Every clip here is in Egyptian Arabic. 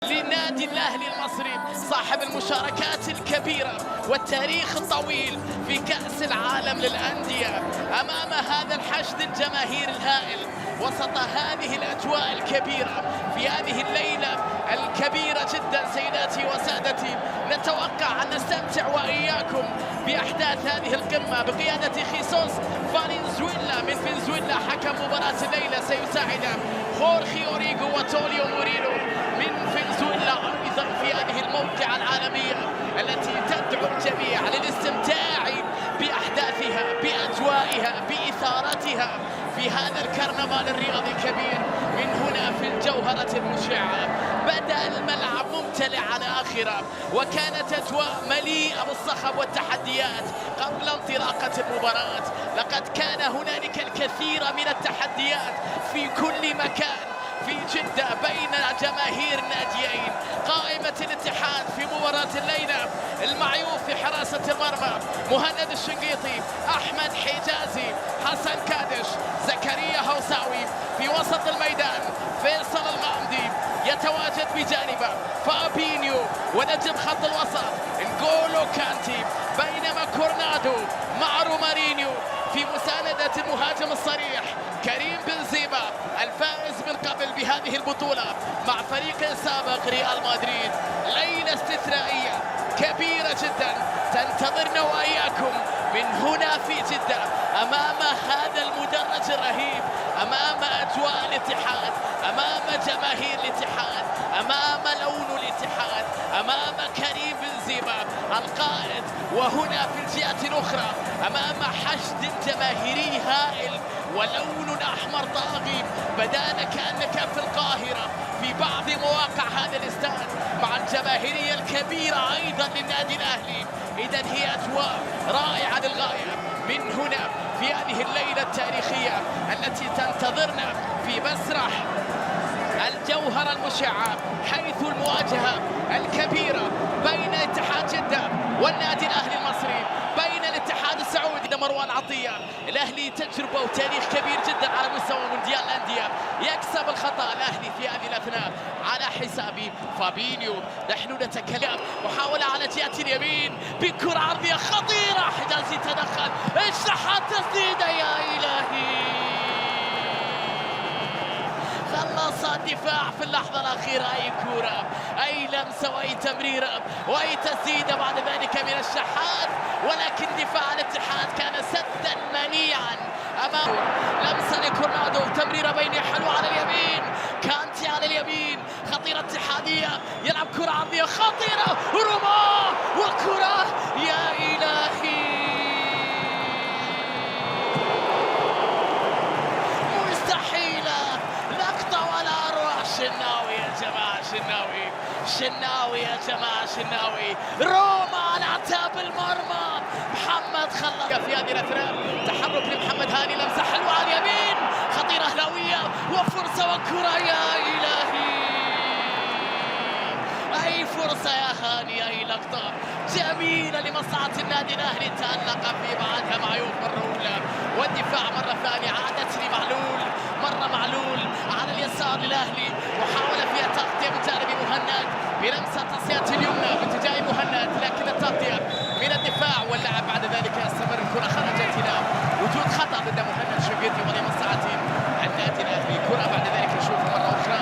للنادي الأهلي المصري، صاحب المشاركات الكبيرة والتاريخ الطويل في كأس العالم للأندية، أمام هذا الحشد الجماهيري الهائل وسط هذه الأجواء الكبيرة في هذه الليلة الكبيرة جدا. سيداتي وسادتي، نتوقع أن نستمتع وإياكم بأحداث هذه القمة بقيادة خيسوس فالنزويلا من فنزويلا، حكم مباراة الليلة. سيساعد خورخي أوريغو وتوليو مورينو من فنزويلا أيضا في هذه الموقعة العالمية التي تدعو الجميع للاستمتاع بأحداثها، بأجوائها، بإثارتها في هذا الكرنفال الرياضي الكبير. من هنا في الجوهرة المشعة بدأ الملعب ممتلئ على آخره، وكانت أجواء مليئة بالصخب والتحديات قبل انطلاقة المباراة. لقد كان هنالك الكثير من التحديات في كل مكان في جدة بين جماهير الناديين. قائمة الاتحاد في مباراة الليلة: المعيوف في حراسة المرمى، مهند الشنقيطي، أحمد حجازي، حسن كادش، زكريا هوساوي. في وسط الميدان فيصل الغامدي، يتواجد بجانبه فابينيو ونجم خط الوسط نغولو كانتي، بينما كورنادو مع رومارينيو في مساندة المهاجم الصريح كريم بنزيما، الفائز من قبل بهذه البطولة مع فريق سابق ريال مدريد. ليلة استثنائية كبيرة جدا تنتظرنا وإياكم من هنا في جدة، أمام هذا المدرج الرهيب، أمام أجواء الاتحاد، أمام جماهير الاتحاد، أمام لون الاتحاد، أمام كريم بنزيما القائد، وهنا في الجهة الأخرى أمام حشد جماهيري هائل ولون أحمر طاغي. بدأنا كأنك في القاهرة في بعض مواقع هذا الاستاد مع الجماهيرية الكبيرة أيضا للنادي الأهلي. إذا هي أجواء رائعة للغاية من هنا في هذه الليلة التاريخية التي تنتظرنا في مسرح الجوهرة المشعة، حيث المواجهة الكبيرة بين اتحاد جدة والنادي الأهلي المصري، بين الاتحاد السعودي. مروان عطية، الأهلي تجربة وتاريخ كبير جدا على مستوى مونديال الأندية. يكسب الخطأ الأهلي في هذه الأثناء على حساب فابينيو. نحن نتكلم محاولة على جهة اليمين بكرة عرضية خطيرة، حجازي تدخل، الشحات، تسديدة، يا إلهي، خلص الدفاع في اللحظة الأخيرة. أي كرة، أي لمسة، وأي تمريرة، وأي تسديدة بعد ذلك من الشحات، ولكن دفاع الاتحاد كان سدا منيعا أمام. لمسة لكورنادو، تمريرة بينية حلوة على اليمين، كانتي على اليمين، خطيرة اتحادية، يلعب كرة عرضية خطيرة، روما وكرة، يا إلهي، مستحيلة، لقطة ولا أروع. شناوي يا جماعة، شناوي، شناوي يا جماعة، شناوي، روما على اعتاب المرمى. محمد خلص في هذه الأثناء. تحرك لمحمد هاني، لمسة حلوة على اليمين، خطيرة أهلاوية وفرصة وكرة، يا إلهي، أي فرصة يا هاني، أي لقطة جميلة لمصلحة النادي الأهلي. تألق في بعدها معيوف مرة أولى، والدفاع مرة ثانية، عادت لمعلول، مرة معلول على اليسار للأهلي، محاولة فيها تغطية من جانب مهند بلمسة تصيات اليمنى باتجاه مهند، لكن التغطية من الدفاع واللعب بعد ذلك يستمر. الكرة خرجت إلى وجود خطأ ضد مهند شنقيطي ولمصلحة النادي الأهلي. كرة بعد ذلك نشوفها مرة أخرى،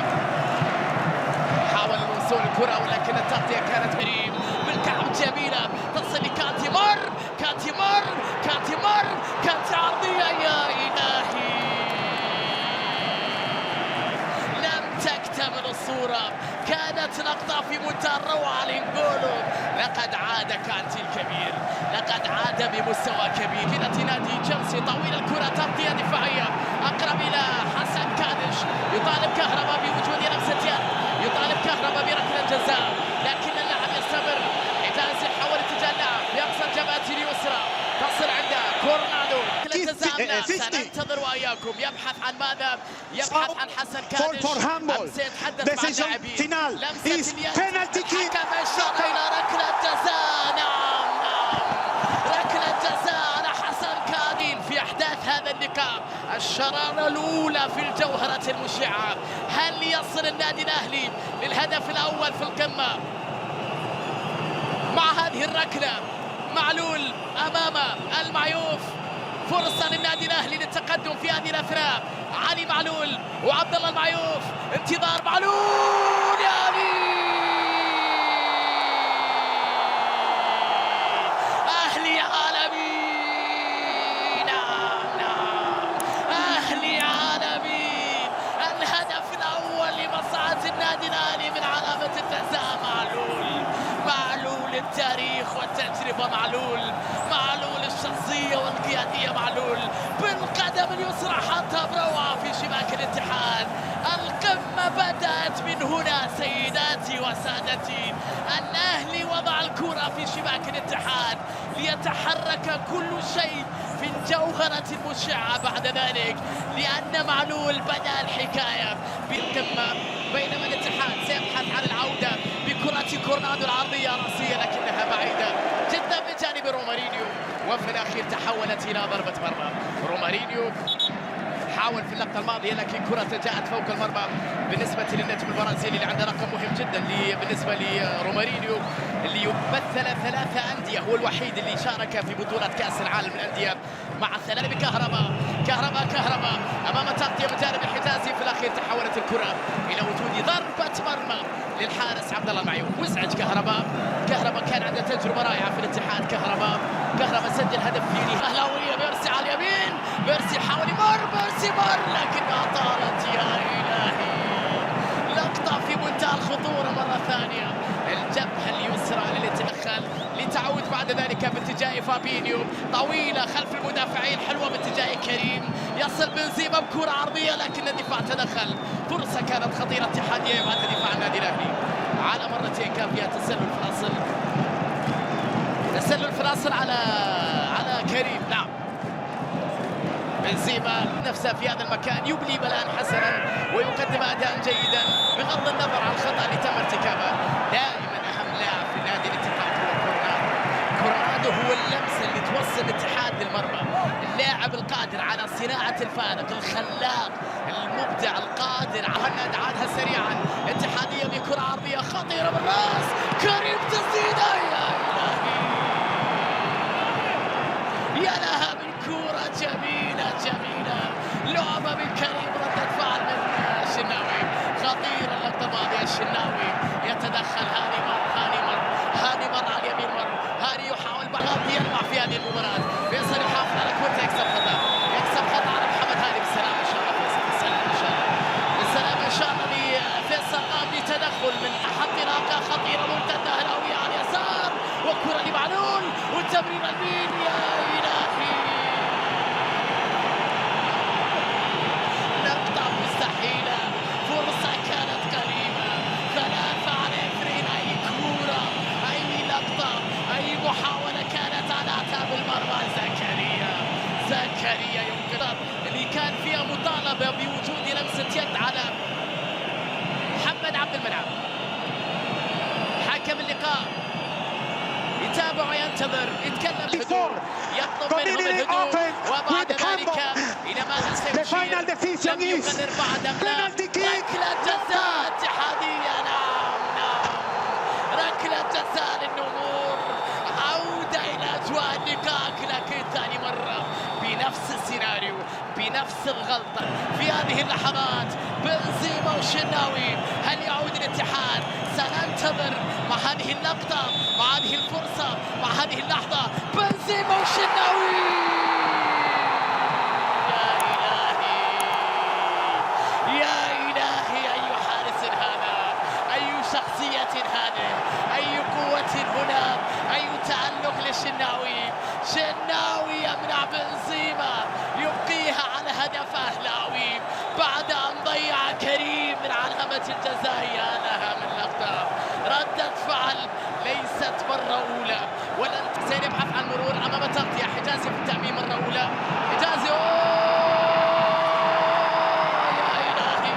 حاول الوصول الكرة ولكن التغطية كانت قريب بالكعب، جميلة تصل لكانتي، مر كانتي، مر كانتي، مر كانتي، عرضية، يا إلهي، لم تكتمل الصورة. كانت لقطة في منتهى الروعة لنجولو. لقد عاد كانتي الكبير، لقد عاد بمستوى كبير. كرة نادي تشيلسي طويلة، الكرة تغطية دفاعية أقرب إلى حسن كادش. يطالب كهرباء بوجود لمسة يد، يطالب كهرباء بركلة جزاء، لكن اللعب يستمر. حجازي حول اتجاه اللعب بأقصى الجبهة اليسرى، تصل عند كورنادو. جزاء سننتظر وإياكم. يبحث عن ماذا؟ يبحث عن حسن كادش. أمس يتحدث مع اللاعبين. لمسة اليد، الحكم أشار إلى ركلة جزاء. نعم نعم، ركلة جزاء على حسن كادين في أحداث هذا اللقاء. اللقاء، الشرارة الأولى في الجوهرة المشعة. هل يصل النادي الأهلي للهدف الأول في القمة مع هذه الركلة؟ معلول أمام المعيوف، فرصة للنادي الأهلي للتقدم في هذه الأثناء. علي معلول وعبد الله المعيوف، انتظار معلول، يا علي، أهلي عالمي، نعم نعم أهلي عالمي. الهدف الأول لمصلحة النادي الأهلي من علامة الجزاء. معلول، معلول التاريخ والتجربة، معلول، معلول الشخصية والقيادية، معلول بالقدم اليسرى حطها بروعة في شباك الاتحاد. القمة بدأت من هنا سيداتي وسادتي. الأهلي وضع الكرة في شباك الاتحاد ليتحرك كل شيء في الجوهرة المشعة بعد ذلك، لأن معلول بدأ الحكاية بالقمة. بينما الاتحاد سيبحث عن العودة بكرة كورنادو العرضية رأسية، لكنها بعيدة جدا من جانب رومارينيو، وفي الأخير تحولت إلى ضربة مرمى. رومارينيو حاول في اللقطة الماضية، لكن كرة جاءت فوق المرمى بالنسبة للنجم البرازيلي اللي عنده رقم مهم جدا بالنسبة لرومارينيو، اللي يمثل 3 أندية، هو الوحيد اللي شارك في بطولة كأس العالم للأندية مع 3. بكهرباء، كهرباء، كهرباء أمام تغطية من جانب الحجازي، في الأخير تحولت الكرة إلى وجود ضربة مرمى للحارس عبد الله المعيوف. وزعج كهرباء، كهرباء كان عنده تجربة رائعة في الاتحاد. كهرباء، كهرباء سجل هدف في أهلاوية. بيرسي على اليمين، بيرسي حاول يمر، بيرسي مر لكنها طالت. يا إلهي، لقطة في منتهى الخطورة مرة ثانية. الجبهة اليسرى اللي تدخل لتعود بعد ذلك باتجاه فابينيو، طويلة خلف المدافعين، حلوة باتجاه كريم، يصل بنزيما بكرة عرضية لكن الدفاع تدخل. فرصة كانت خطيرة اتحادية بعد دفاع النادي الأهلي على مرتين، كان فيها تسلل في الأصل، تسلل في الأصل على كريم. نعم، بنزيما نفسه في هذا المكان يبلي بلاء حسنا ويقدم أداء جيدا بغض النظر عن الخطأ اللي تم ارتكابه. دائما أهم لاعب في نادي الاتحاد هو كورنادو. كورنادو هو اللمسة اللي توصل الاتحاد للمرمى، اللاعب القادر على صناعة الفارق، الخلاق المبدع القادر. مهند عادها سريعا، اتحادية بكرة عرضية خطيرة بالراس، كريم تسديدة، يا إلهي، يا لها من كرة جميلة جميلة، لعبة من كريم، ردة فعل من الشناوي، خطيرة اللقطة الماضية. الشناوي يتدخل، هاني مر، هاني مر، هاني مر على اليمين، مر هاني، يحاول بعض يلمع في هذه المباراة. فيصل يحافظ على كرته، يكسب خطأ، يكسب خطأ على محمد هاني. بالسلامة إن شاء الله فيصل، بالسلامة إن شاء الله، بالسلامة إن شاء الله لفيصل. قام بتدخل من انطلاقة خطيرة مرتدة أهلاوية على اليسار، وكرة لمعلول والتمرير اليمين، يا إلهي، لقطة مستحيلة، فرصة كانت قريبة، 3-2. أي كورة، أي لقطة، أي محاولة كانت على أعتاب المرمى. زكريا، زكريا يمكن اللي كان فيها مطالبة بوجود لمسة يد على محمد عبد المنعم. حكم اللقاء يتابع وينتظر، يتكلم الهدوء، يطلب منهم الهدوء، وبعد ذلك إلى ماذا سيشير؟ لم يقرر بعد أم لا. ركلة جزاء اتحادية، نعم نعم، ركلة جزاء للنمور، عودة إلى أجواء اللقاء، لكن ثاني مرة بنفس السيناريو، بنفس الغلطة في هذه اللحظات. بنزيما وشناوي، هل يعود الاتحاد؟ سننتظر مع هذه اللقطة، مع هذه الفرصة، مع هذه اللحظة. بنزيما وشناوي، يا إلهي، يا إلهي، أي حارس هذا، أي شخصية هذه، أي قوة هنا، أي تألق للشناوي. شناوي يمنع بنزيما، يبقيها على هدف أهلاوي بعد أن ضيع كريم من علامة الجزاء. يا لها من لقطة، ردة فعل ليست مرة أولى ولن. سيبحث عن مرور أمام تغطية حجازي في التأمين مرة أولى، حجازي، يا إلهي،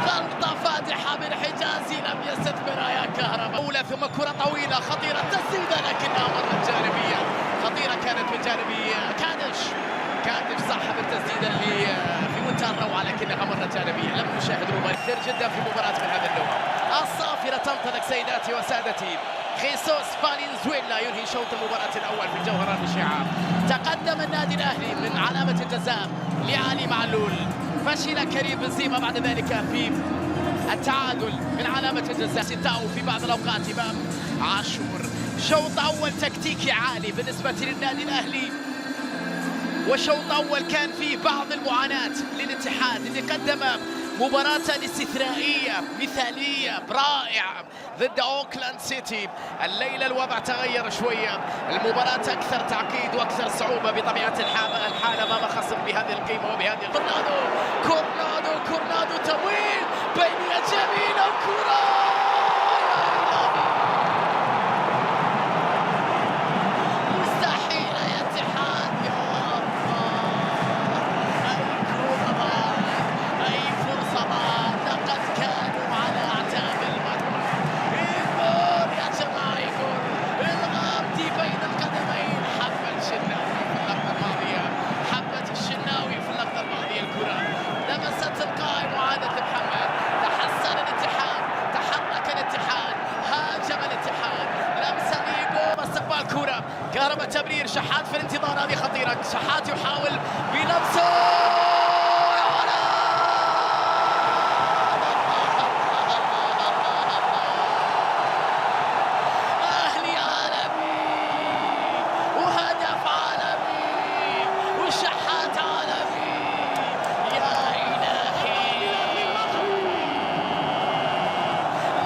غلطة فادحة من حجازي لم يستثمرها يا كهرباء. أولى ثم كرة طويلة خطيرة، تسديدة لكنها مرة جانبية، خطيرة كانت. كانت من جانب كادش. كادش صاحب التسديده اللي في منتهى الروعة لكنها مرة جانبيه. لم نشاهد ربما كثير جدا في مباراة من هذا النوع. الصافره تنطلق سيداتي وسادتي. خيسوس فالنزويلا ينهي شوط المباراة الاول في الجوهرة المشعه. تقدم النادي الاهلي من علامة الجزاء لعلي معلول. فشل كريم بنزيما بعد ذلك في التعادل من علامة الجزاء. ستاو في بعض الأوقات إمام عاشور. شوط أول تكتيكي عالي بالنسبة للنادي الأهلي، وشوط أول كان فيه بعض المعاناة للاتحاد اللي قدم مباراة استثنائية مثالية رائعة ضد أوكلاند سيتي. الليلة الوضع تغير شوية، المباراة أكثر تعقيد وأكثر صعوبة بطبيعة الحال أمام خصم بهذه القيمة وبهذه. كورنادو كورنادو كورنادو، تمويل بينية جميلة وكرة يا إلهي، مستحيلة يا اتحاد. يا الله، أي كرة ضاعت، أي فرصة ضاعت، لقد كانوا على أعتاب المرمى. الجول يا جماعة، جول الغامدي بين القدمين. حبة الشناوي في اللقطة الماضية، حبة الشناوي في اللقطة الماضية، الكرة لمست القائم وعادت لمحمد. تحسن الاتحاد، تحرك الاتحاد، هاجم الاتحاد، لمسة ليجو، استقبال كرة كهرباء، تمرير شحات في الانتظار، هذه خطيرة، شحات يحاول بلمسه يا ولد. أهلي عالمي وهدف عالمي وشحات عالمي، يا إلهي،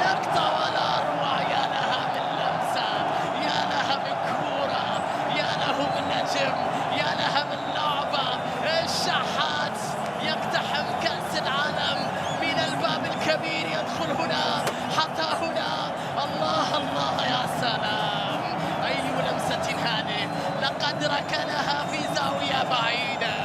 لقطة ولا أروع، يا لها من لمسة، يا لها من كورة، يا له من نجم، يا لها من لعبة. الشحات يقتحم كأس العالم من الباب الكبير، يدخل هنا حتى هنا. الله الله، يا سلام، أي لمسة هذه، لقد ركنها في زاوية بعيدة،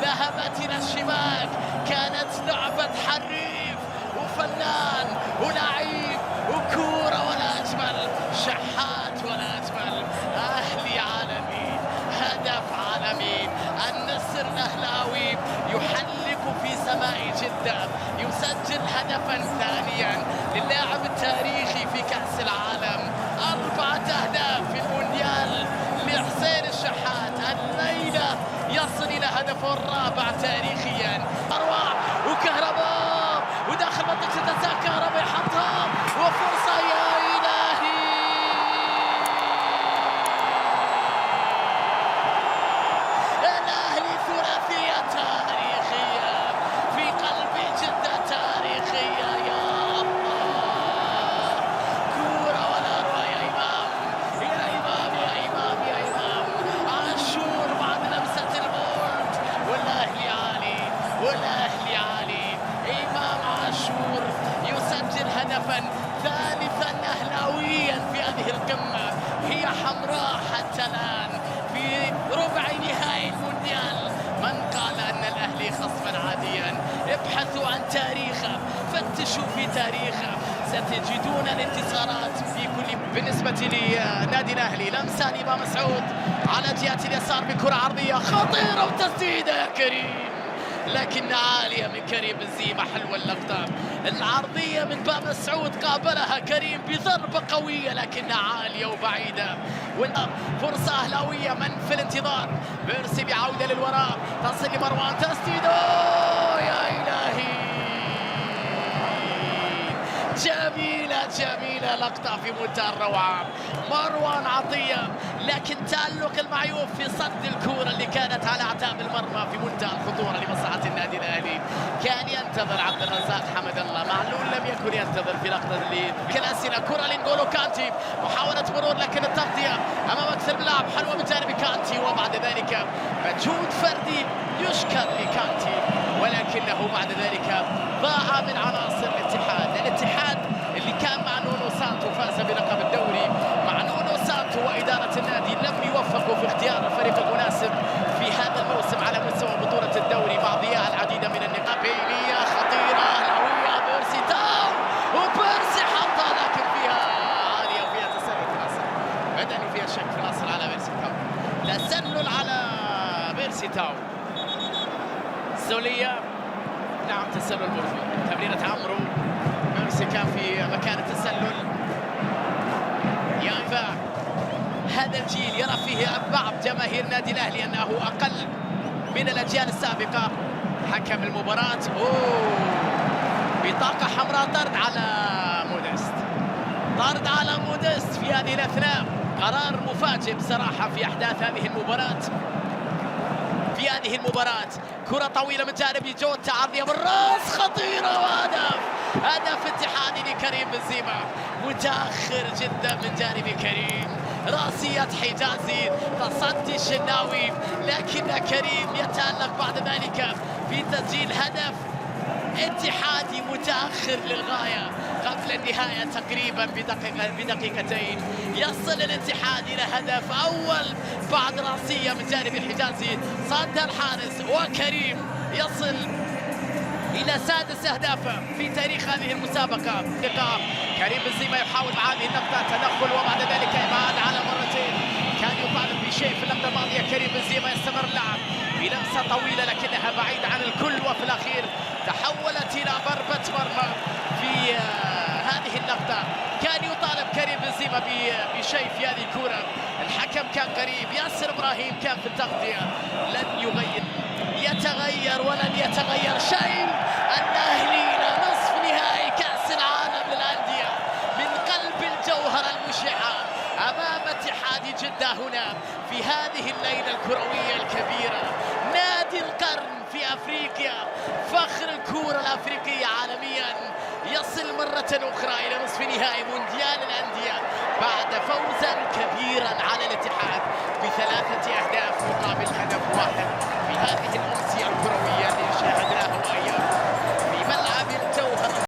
ذهبت إلى الشباك. كانت لعبة حريف وفنان ولعيب وكورة ولا أجمل، شحات ولا أجمل. أهلي عالمي، هدف عالمي. النسر الأهلاوي يحلق في سماء جدة، يسجل هدفا ثانيا للاعب التاريخي في كأس العالم. 4 أهداف في المونديال لحسين الشحات. الليلة يصل إلى هدفه الرابع تاريخيا. أروع وكهرباء وداخل منطقة الجزاء، كهرباء يحطها وفرصة، يا إلهي، الأهلي ثلاثية تاريخية في قلب جدة، تاريخية يا الله، كورة ولا أروع. يا إمام يا إمام يا إمام يا إمام عاشور بعد لمسة الموت، والأهلي عالي، والأهلي عالي. إمام عاشور يسجل هدفا ثالثا أهلاويا في هذه القمة، هي حمراء حتى الآن في ربع نهائي المونديال. من قال أن الأهلي خصما عاديا؟ ابحثوا عن تاريخه، فتشوا في تاريخه، ستجدون الانتصارات في كل. بالنسبة لنادي الأهلي، لمسة لإمام مسعود على جهة اليسار بكرة عرضية خطيرة وتسديدة يا كريم، لكن عالية من كريم بنزيما. حلوة اللقطة العرضية من باب مسعود، قابلها كريم بضربة قوية لكنها عالية وبعيدة. فرصة أهلاوية، من في الانتظار؟ بيرسي بعودة للوراء، تصل لمروان، تسديده يا إلهي، جميلة جميلة، لقطة في منتهى الروعة، مروان عطية، لكن تألق المعيوف في صد الكورة اللي كانت على أعتاب المرمى في منتهى الخطورة لمصلحة النادي الأهلي. كان ينتظر عبد الرزاق حمد الله، معلول لم يكن ينتظر في لقطة اللي كلاسينا. كرة لنجولو كانتي، محاولة مرور لكن التغطية أمام أكثر من لاعب، حلوة من جانب كانتي، وبعد ذلك مجهود فردي يشكر لكانتي، ولكنه بعد ذلك ضاع من عناصر الاتحاد. الاتحاد اللي كان مع نونو سانتو فاز بلقب الدوري، مع نونو سانتو وإدارة النادي لم يوفقوا في اختيار الفريق المناسب في هذا الموسم على مستوى بطولة الدوري مع ضياع العديد من النقاط. بينية خطيرة أهلاوية، بيرسي تاو، وبيرسي حطها لكن فيها عالية وفيها تسلل في الأصل، بدا أنه فيها شك في الأصل على بيرسي تاو. تسلل تاو. سولية، نعم تسلل موجود، تمريرة عمرو، ميرسي كان في مكان التسلل. ينفع هذا الجيل يرى فيه بعض جماهير نادي الأهلي أنه أقل من الأجيال السابقة. حكم المباراة، أوه، بطاقة حمراء، طرد على مودست، طرد على مودست في هذه الأثناء. قرار مفاجئ بصراحة في أحداث هذه المباراة. في هذه المباراة كرة طويلة من جانب جوتا، عرضية بالراس خطيرة وهدف، هدف اتحادي لكريم بنزيما، متأخر جدا من جانب كريم. راسية حجازي، تصدي الشناوي، لكن كريم يتألق بعد ذلك في تسجيل هدف اتحادي متأخر للغاية قبل النهاية تقريبا بدقيقة بدقيقتين. يصل الاتحاد إلى هدف أول بعد راسية من جانب حجازي، صد الحارس، وكريم يصل إلى سادس أهدافه في تاريخ هذه المسابقة. لقاء كريم بنزيما يحاول مع هذه اللقطة تدخل وبعد ذلك إبعاد على مرتين. كان يطالب بشيء في اللقطة الماضية كريم بنزيما. يستمر اللعب بلمسة طويلة لكنها بعيدة عن الكل، وفي الأخير تحولت إلى ضربة مرمى. في هذه اللقطة كان يطالب كريم بنزيما بشيء في هذه الكرة، الحكم كان قريب، ياسر إبراهيم كان في التغطية. لن يغير يتغير ولن يتغير شيء. الأهلي إلى نصف نهائي كأس العالم للأندية من قلب الجوهرة المشعة أمام اتحاد جدة هنا في هذه الليلة الكروية الكبيرة. نادي القرن في أفريقيا، فخر الكرة الأفريقية عالميا، يصل مرة أخرى إلى نصف نهائي مونديال الأندية بعد فوزا كبيرا على الاتحاد ب3 أهداف مقابل هدف واحد في هذه الأمسية الكروية اللي شاهدناها وإياكم.